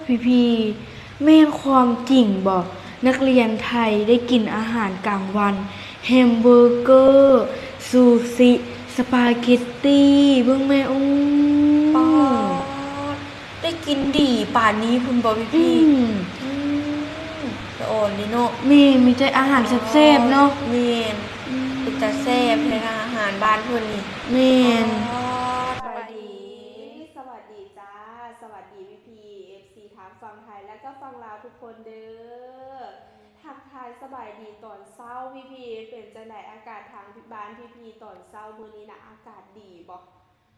ພີ່ໆ ແມ່ນຄວາມຈິງບໍ່? ນັກຮຽນໄທໄດ້ກິນອາຫານກາງວັນ ແຮມເບີເກີ, ຊູຊິ, ສະປາເກັດຕີ. ເບິ່ງແມ່ ໂອ້ ປາດ ໄດ້ກິນດີປານນີ້ພຸ້ນບໍ່ພີ່ໆ? ອືມ ອືມ ສະອອນເດ້ເນາະ. ແມ່ນ ມີແຕ່ອາຫານແຊບໆເນາະ. ແມ່ນ ອືມ ເປັນຕາແຊບແທ້ນະ ອາຫານບ້ານເພິ່ນນີ້. ແມ່ນ ປາດ ສະບາຍດີ ສະຫວັດດີຈ້າ ສະຫວັດດີພີ່ໆ ເອັຟຊີ ທັງຝັ່ງໄທ ແລະກໍຝັ່ງລາວທຸກຄົນເດີ. ທັກທາຍສະບາຍດີຕອນເຊົ້າພີ່ໆ ເປັນຈັ່ງໃດອາກາດທາງບ້ານພີ່ໆ ຕອນເຊົ້າມື້ນີ້ນະ ອາກາດດີບໍ່?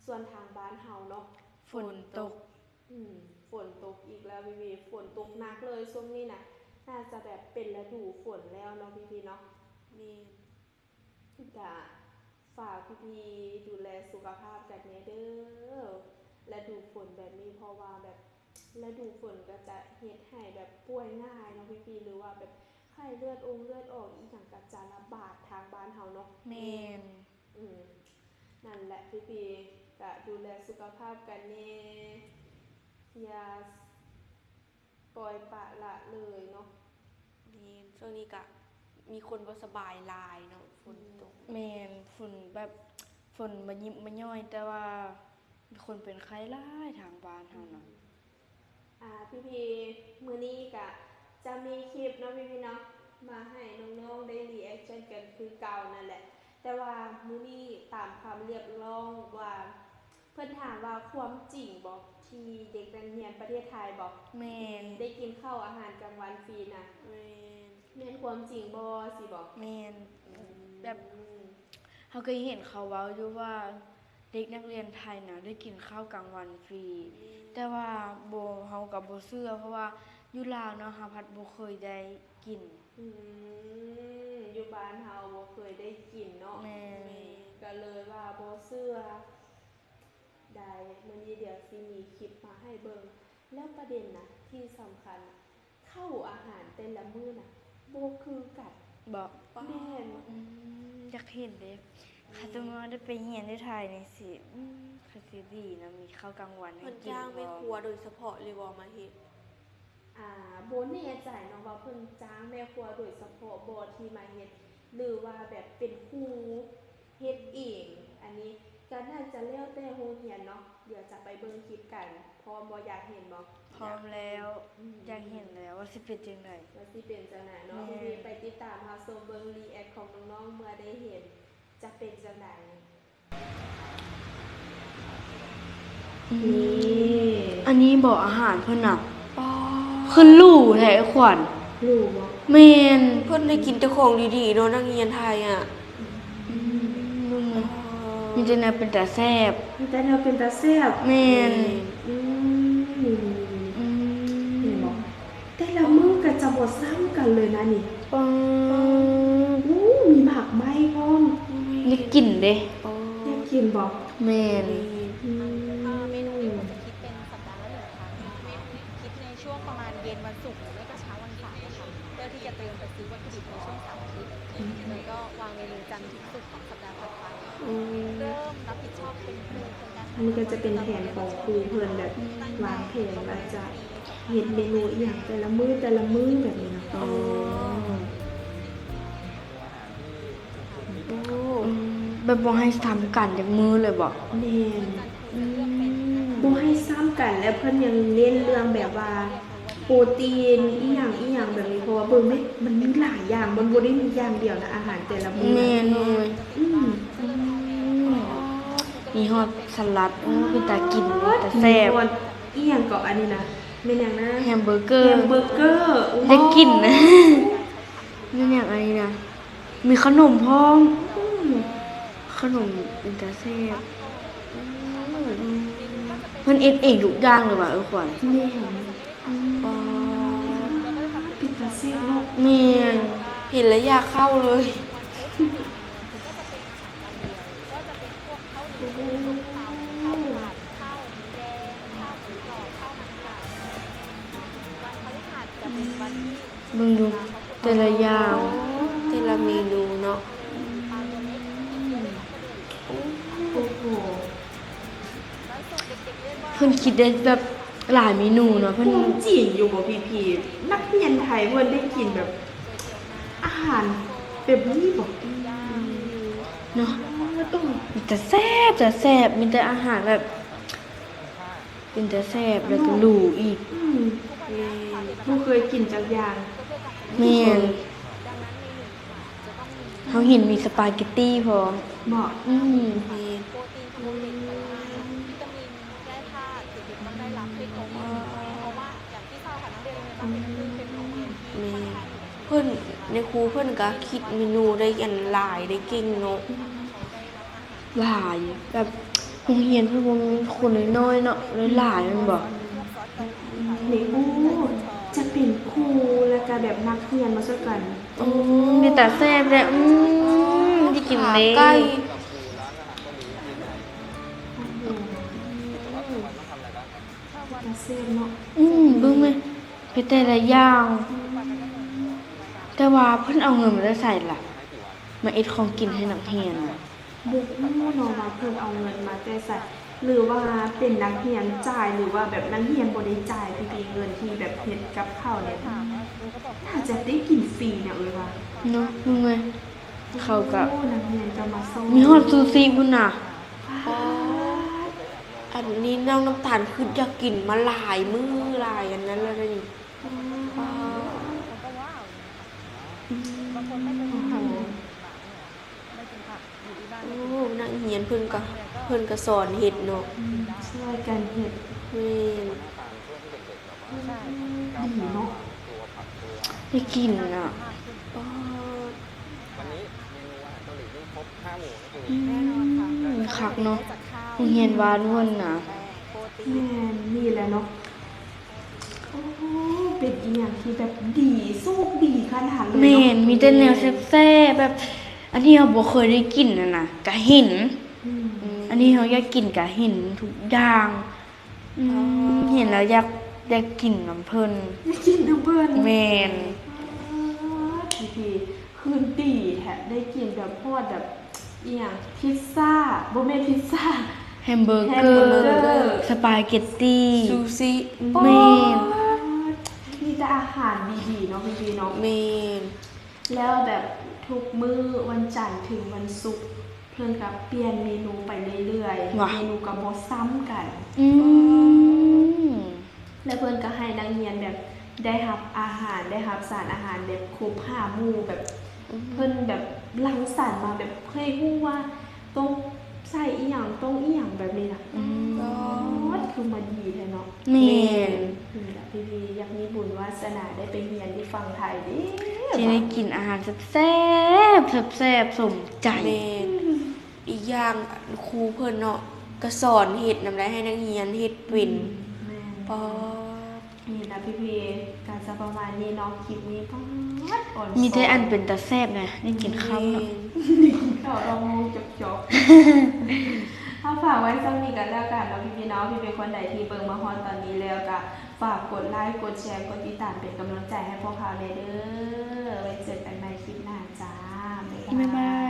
ສ່ວນທາງບ້ານເຮົາເນາະ ຝົນຕົກ ຝົນຕົກ ອືມ ຝົນຕົກອີກແລ້ວພີ່ໆ ຝົນຕົກໜັກເລີຍຊ່ວງນີ້ນະ. ໜ້າຈະແບບເປັນລະດູຝົນແລ້ວເນາະພີ່ໆເນາະ. ແມ່ນ ກະຝາກພີ່ໆດູແລສຸຂະພາບກັນແດ່ເດີ ລະດູຝົນແບບນີ້ ເພາະວ່າແບບລະດູຝົນກໍຈະເຮັດໃຫ້ແບບປ່ວຍງ່າຍເນາະພີ່ໆ ຫຼືວ່າແບບໄຂ້ເລືອດອົງເລືອດອອກອີ່ຫຍັງກໍຈະລະບາດທາງບ້ານເຮົາເນາະ. ແມ່ນ ອືມ ນັ້ນແຫຼະພີ່ໆ ກະດູແລສຸຂະພາບກັນແດ່ ຢ່າ ປ່ອຍປະລະເລີຍເນາະ. ແມ່ນ ຊ່ວງນີ້ກະມີຄົນບໍ່ສະບາຍຫຼາຍເນາະ ຝົນຕົກ. ແມ່ນ ຝົນແບບ ຝົນມາຍິບມາຍ້ອຍ ແຕ່ວ່າມີຄົນເປັນໄຂ້ຫຼາຍທາງບ້ານເຮົານະ. ອືມ ອ່າ ພີ່ໆ ມື້ນີ້ກະຈະມີຄລິບເນາະ ພີ່ໆເນາະ ມາໃຫ້ນ້ອງໆໄດ້ຣີແອັກຊັນກັນຄືເກົ່ານັ້ນແຫຼະ. ແຕ່ວ່າມື້ນີ້ຕາມຄຳຮຽກຮ້ອງວ່າ ເພິ່ນຖາມວ່າຄວາມຈິງບໍ່ ທີ່ເດັກນັກຮຽນປະເທດໄທບໍ່ ແມ່ນ ໄດ້ກິນເຂົ້າອາຫານກາງວັນຟຣີນະ? ແມ່ນ ແມ່ນຄວາມຈິງບໍ່ຊີ້ບໍ່? ແມ່ນ ອືມ ແບບເຮົາເຄີຍເຫັນເຂົາເວົ້າຢູ່ວ່າ ເດັກນັກຮຽນໄທນະໄດ້ກິນເຂົ້າກາງວັນຟຣີ ແມ່ນ ແຕ່ວ່າບໍ່ ເຮົາກໍບໍ່ເຊື່ອ ເພາະວ່າຢູ່ລາວເນາະ ເຮົາພັດບໍ່ເຄີຍໄດ້ກິນ. ອືມ ຢູ່ບ້ານເຮົາບໍ່ເຄີຍໄດ້ກິນເນາະ. ແມ່ນ ແມ່ນ ກໍເລີຍວ່າບໍ່ເຊື່ອ. ໄດ້ ມື້ນີ້ດຽວຊິມີຄລິບມາໃຫ້ເບິ່ງ. ແລ້ວປະເດັນນະ ທີ່ສຳຄັນ ເຂົ້າອາຫານແຕ່ລະມື້ນະ ບໍ່ຄືກັນບໍ່? ແມ່ນ ອືມ ຢາກເຫັນເດ້. ແມ່ນ ຄັນສົມມຸດວ່າໄດ້ໄປຮຽນຢູ່ໄທນີ້ຊິ ອືມ ຄືຊິດີເນາະ ມີເຂົ້າກາງວັນໃຫ້ກິນ. ເພິ່ນຈ້າງແມ່ຄົວໂດຍສະເພາະເລີຍບໍ່ມາເຮັດ? ອ່າ ບໍ່ແນ່ໃຈເນາະວ່າເພິ່ນຈ້າງແມ່ຄົວໂດຍສະເພາະບໍ່ທີ່ມາເຮັດ ຫຼືວ່າແບບເປັນຄູເຮັດເອງ. ອັນນີ້ກໍໜ້າຈະແລ້ວແຕ່ໂຮງຮຽນເນາະ. ດຽວຈະໄປເບິ່ງຄລິບກັນ. ພ້ອມບໍ່? ຢາກເຫັນບໍ່? ພ້ອມແລ້ວ. ອືມ ຢາກເຫັນແລ້ວວ່າຊິເປັນຈັ່ງໃດ ວ່າຊິເປັນຈັ່ງໃດເນາະ. ແມ່ນ ໄປຕິດຕາມຮັບຊົມເບິ່ງຣີແອັກຂອງນ້ອງໆ ເມື່ອໄດ້ເຫັນຈະເປັນຈັ່ງໃດ. ນີ້ ອັນນີ້ບໍ່ອາຫານເພິ່ນນະ? ປາ ຄືຫຼູແທ້ຂວັນ. ຫຼູບໍ່? ແມ່ນ ເພິ່ນໄດ້ກິນແຕ່ຂອງດີໆເນາະ ນັກຮຽນໄທອະ. ອືມ ເບິ່ງເລີຍ ມີແຕ່ແນວເປັນຕາແຊບ. ມີແຕ່ແນວເປັນຕາແຊບ. ແມ່ນ ອືມ ນີ້ໆໆ ອືມ ເຫັນບໍ່? ແຕ່ລະມື້ກໍຈະບໍ່ຊ້ຳກັນເລີຍນະນີ້. ປາ ໂອ້ ມີໝາກໄມ້ພ້ອມ. ຢາກກິນເດ້. ໂອ້ ຢາກກິນບໍ່? ແມ່ນ ອືມ ເມນູນີ້ກໍຈະຄິດເປັນສັບດາລະໜຶ່ງຄັ້ງ. ເມນູນີ້ຄິດໃນຊ່ວງປະມານເຢັນວັນສຸກ ແລະກໍເຊົ້າວັນເສົານະຄະ ເພື່ອທີ່ຈະຕຽມໄປຊື້ວັດຖຸດິບໃນຊ່ວງເສົາອາທິດ ແລ້ວກໍວາງເມນູຈັນເຖິງສຸກຂອງສັບດາຖັດໄປ. ອືມ ເລີ່ມຮັບຜິດຊອບເປັນຄູໂຄງການ. ອັນນີ້ກໍຈະເປັນແຜນຂອງຄູເພິ່ນ ແບບວາງແຜນວ່າຈະເຮັດເມນູອີ່ຫຍັງແຕ່ລະມື້ ແຕ່ລະມື້ແບບນີ້ເນາະ. ອໍ ໂອ້ ອືມ ແບບບໍ່ໃຫ້ຊ້ຳກັນຈັກມື້ເລີຍບໍ? ແມ່ນ ອືມ ບໍ່ໃຫ້ຊ້ຳກັນ ແລະເພິ່ນຍັງເນັ້ນເລື່ອງແບບວ່າໂປຣຕີນອີ່ຫຍັງອີ່ຫຍັງແບບນີ້ ເພາະວ່າເບິ່ງແມ້ ມັນມີຫຼາຍຢ່າງ ມັນບໍ່ໄດ້ມີຢ່າງດຽວນະ ອາຫານແຕ່ລະມື້. ແມ່ນເລີຍ ອືມ ອືມ ມີຮອດສະຫຼັດ. ໂອ້ ເປັນຕາກິນ ເປັນຕາແຊບ. ມີຮອດອີ່ຫຍັງເກາະ ອັນນີ້ນະ ແມ່ນຫຍັງນະ? ແຮມເບີເກີ ແຮມເບີເກີ. ໂອ້ ຢາກກິນນະ. ແມ່ນຫຍັງອັນນີ້ນະ? ມີຂະໜົມພ້ອມ. ອືມ ຂະໜົມເປັນຕາແຊບ. ອືມ ເພິ່ນເຮັດເອງທຸກຢ່າງເລີຍວ່າ ເອີ ຂວັນ. ແມ່ນ ອືມ ປາ ເປັນຕາແຊບເນາະ. ແມ່ນ ເຫັນແລ້ວຢາກເຂົ້າເລີຍ. ເບິ່ງດູແຕ່ລະຢ່າງ ແຕ່ລະເມນູເນາະ. ໂອ້ໂຫ ເພິ່ນຄິດໄດ້ແບບ ຫຼາຍເມນູເນາະ ເພິ່ນ ຄວາມຈິງຢູ່ບໍ່ພີ່ໆ ນັກຮຽນໄທເພິ່ນໄດ້ກິນແບບ ອາຫານແບບນີ້ບໍ່? ເນາະ ເອີ ເປັນຕາແຊບ ຕາແຊບ ມີແຕ່ອາຫານແບບ ເປັນຕາແຊບ ແລ້ວກໍຫຼູອີກ. ອືມ ແມ່ນ ບໍ່ເຄີຍກິນຈັກຢ່າງ. ແມ່ນ ເຮົາເຫັນມີສະປາເກັດຕີພ້ອມ. ບໍ່? ອືມ ແມ່ນ ອືມ ແມ່ນ ເພິ່ນ ແມ່ຄູເພິ່ນກໍຄິດເມນູໄດ້ອັນຫຼາຍ ໄດ້ເກັ່ງເນາະ. ຫຼາຍ ແບບໂຮງຮຽນເພິ່ນບໍ່ແມ່ນຄົນນ້ອຍໆເນາະ ຫຼາຍໆແມ່ນບໍ່? ແມ່ ໂອ້ ຈະເປັນຄູ ແລ້ວກໍແບບນັກຮຽນມາຊ່ວຍກັນ. ອືມ ເປັນຕາແຊບແທ້. ອືມ ໄດ້ກິນເດ້ ຂາໄກ່. ຕາແຊບເນາະ. ອືມ ເບິ່ງແມ ເປັນແຕ່ລະຢ່າງ. ອືມ ແຕ່ວ່າເພິ່ນເອົາເງິນມາແຕ່ໃສລະ ມາເຮັດຂອງກິນໃຫ້ນັກຮຽນ? ບໍ່ຮູ້ເນາະວ່າເພິ່ນເອົາເງິນມາແຕ່ໃສ ຫຼືວ່າເປັນນັກຮຽນຈ່າຍ ຫຼືວ່າແບບນັກຮຽນບໍ່ໄດ້ຈ່າຍ ທີ່ເປັນເງິນທີ່ແບບເຮັດກັບເຂົ້ານີ້ ໜ້າຈະໄດ້ກິນຟຣີນະ ເອີຍວ່າເນາະ. ເບິ່ງແມ ເຂົາກະ ໂອ້ ນັກຮຽນກໍມາຊອບ ມີຮອດຊູຊິພຸ້ນນະ. ປາດ ອັນນີ້ນ້ອງນ້ຳຕານຄືຢາກກິນມາຫຼາຍມື້ຫຼາຍອັນນັ້ນແລ້ວເດ້ນີ້. ປາດ ອືມ ໂອ້ໂຫ ນັກຮຽນເພິ່ນກໍ ເພິ່ນກໍສອນເຮັດເນາະ. ອືມ ຊ່ວຍກັນເຮັດ. ແມ່ນ ດີເນາະ ໄດ້ກິນນະ. ປາດ ອືມ ຄັກເນາະ ໂຮງຮຽນບ້ານເພິ່ນນະ. ແມ່ນ ນີ້ແຫຼະເນາະ. ໂອ້ ເປັນອີ່ຫຍັງທີ່ແບບດີ ໂຊກດີຂະໜາດເລີຍເນາະ. ແມ່ນ ມີແຕ່ແນວແຊບໆ ແບບອັນທີ່ເຮົາບໍ່ເຄີຍໄດ້ກິນຫັ້ນນະ ກະເຫັນ. ອືມ ອັນທີ່ເຮົາຢາກກິນກະເຫັນທຸກຢ່າງ. ອືມ ເຫັນແລ້ວຢາກ ຢາກກິນນຳເພິ່ນ ຢາກກິນນຳເພິ່ນ. ແມ່ນ ປາດ ພີ່ໆ ຄືນດີແທ້ ໄດ້ກິນແບບຮອດແບບ ອີ່ຫຍັງ ພິດຊາ ບໍ່ແມ່ນພິດຊາ ແຮມເບີເກີ ແຮມເບີເກີ ສະປາເກັດຕີ ຊູຊິ. ແມ່ນ ປາດ ມີແຕ່ອາຫານດີໆເນາະ ພີ່ໆເນາະ. ແມ່ນ ແລ້ວແບບທຸກມື້ວັນຈັນເຖິງວັນສຸກ ເພິ່ນກໍປ່ຽນເມນູໄປເລື້ອຍໆ ຫວາ ເມນູກໍບໍ່ຊ້ຳກັນ. ອືມ ແລ້ວເພິ່ນກໍໃຫ້ນັກຮຽນແບບໄດ້ຮັບອາຫານ ໄດ້ຮັບສານອາຫານແບບຄົບຫ້າໝູ່ ແບບ ອືມ ເພິ່ນແບບລັງສັນມາແບບໃຫ້ຮູ້ວ່າຕ້ອງໃສ່ອີ່ຫຍັງ ຕ້ອງອີ່ຫຍັງແບບນີ້ນະ. ອືມ ປາດ ຄືມາດີແທ້ເນາະ. ແມ່ນ ແມ່ນ ນີ້ລະ ພີ່ໆ ຢາກມີບຸນວາສະໜາໄດ້ໄປຮຽນຢູ່ຝັ່ງໄທເດ້ ຊິໄດ້ກິນອາຫານແຊບໆ ແຊບໆ ສົມໃຈ. ແມ່ນ ອີກຢ່າງຄູເພິ່ນເນາະ ກໍສອນເຮັດນຳໄດ້ ໃຫ້ນັກຮຽນເຮັດເປັນ. ອືມ ແມ່ນ ປາດ ນີ້ລະພີ່ໆ ກໍຈະປະມານນີ້ເນາະ ຄລິບນີ້ ປາດ ອອນ ມີແຕ່ອັນເປັນຕາແຊບນະ ໄດ້ກິນເຂົ້າເນາະ. ແມ່ນ ກິນເຂົ້າລອງໂມງຈອກໆ. ເຮົາຝາກໄວ້ສ່ຳນີ້ກໍແລ້ວກັນເນາະ ພີ່ໆເນາະ. ພີ່ໆຄົນໃດທີ່ເບິ່ງມາຮອດຕອນນີ້ແລ້ວ ກໍຝາກກົດໄລ ກົດແຊ ກົດຕິດຕາມເປັນກຳລັງໃຈໃຫ້ພວກເຮົາແດ່ເດີ. ໄວ້ເຈີກັນໃໝ່ຄລິບໜ້າຈ້າ ບາຍບາຍ.